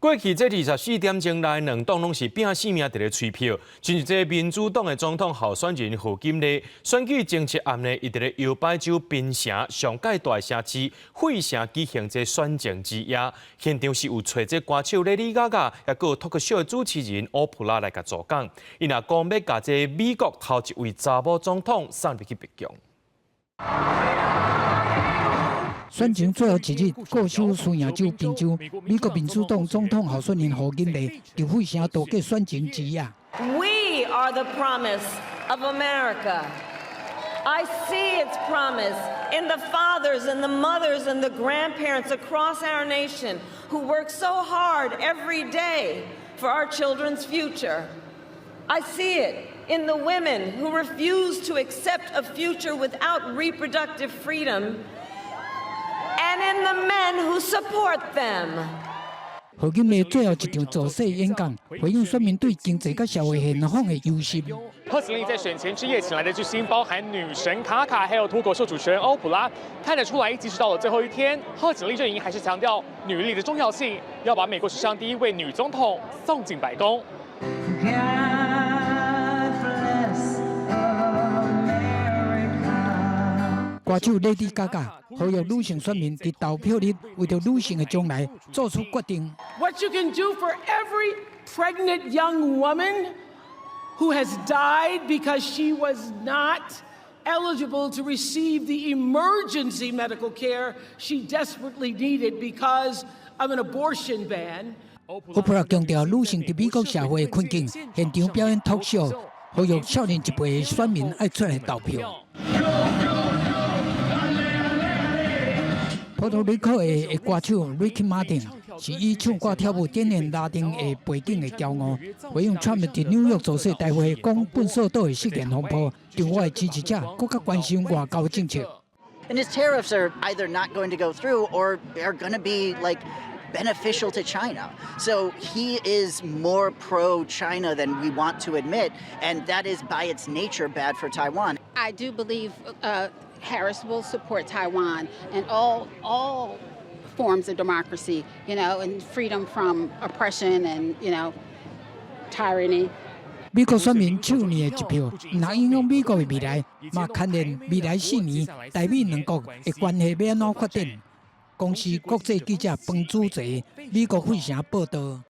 過去這24點鐘內，兩黨攏是拚性命佇咧催票。親像這民主黨的總統候選人賀錦麗，選舉前一暗呢，伊佇咧搖擺州檳城上蓋大城市費城舉行這選前之夜，現場是有揣這歌手 Lady Gaga，抑閣有脫口秀的主持人歐普拉來共助講。伊若講欲共這美國頭一位查某總統送入去白宮。選前最後一日，各州輸贏州賓州，美國民主黨總統候選人賀錦麗佇費城度過選前之夜。 We are the promise of America. I see its promise in the fathers and the mothers and the grandparents across our nation who work so hard every day for our children's future. I see it in the women who refuse to accept a future without reproductive freedom and in the men who support them. 賀錦麗最後一場造勢演講，回應選民對經濟佮社會現況的憂心。賀錦麗在選前之夜請來的巨星，包含女神卡卡，還有脫口秀主持人歐普拉。看得出來，即使到了最後一天，賀錦麗陣營還是強調女力的重要性，要把美國史上第一位女總統送進白宮。 God bless America. 歌手 Lady Gaga 呼籲女性選民佇投票日為著女性的將來做出決定。 What you can do for every pregnant young woman who has died because she was not eligible to receive the emergency medical care she desperately needed because of an abortion ban. 歐普拉強調女性佇美國社會的困境，現場表演 talk show，呼籲少年一輩的選民愛出來投票。波多黎各的歌手 Ricky Martin 是以唱歌跳舞展現拉丁的背景的驕傲。回應川普佇紐約造勢大會講糞掃島的失言風波，讓我的支持者閣較關心外交政策。 And his tariffs are either not going to go through or are going to be like beneficial to China. So he is more pro China than we want to admit, and that is by its nature bad for Taiwan. I do believe Harris will support Taiwan and all forms of democracy and freedom from oppression and tyranny. 美國選民手捏的一票，毋但影響美國的未來，嘛牽連未來4年台美兩國的關係欲按怎發展。公視國際記者彭祖澤美國費城報道。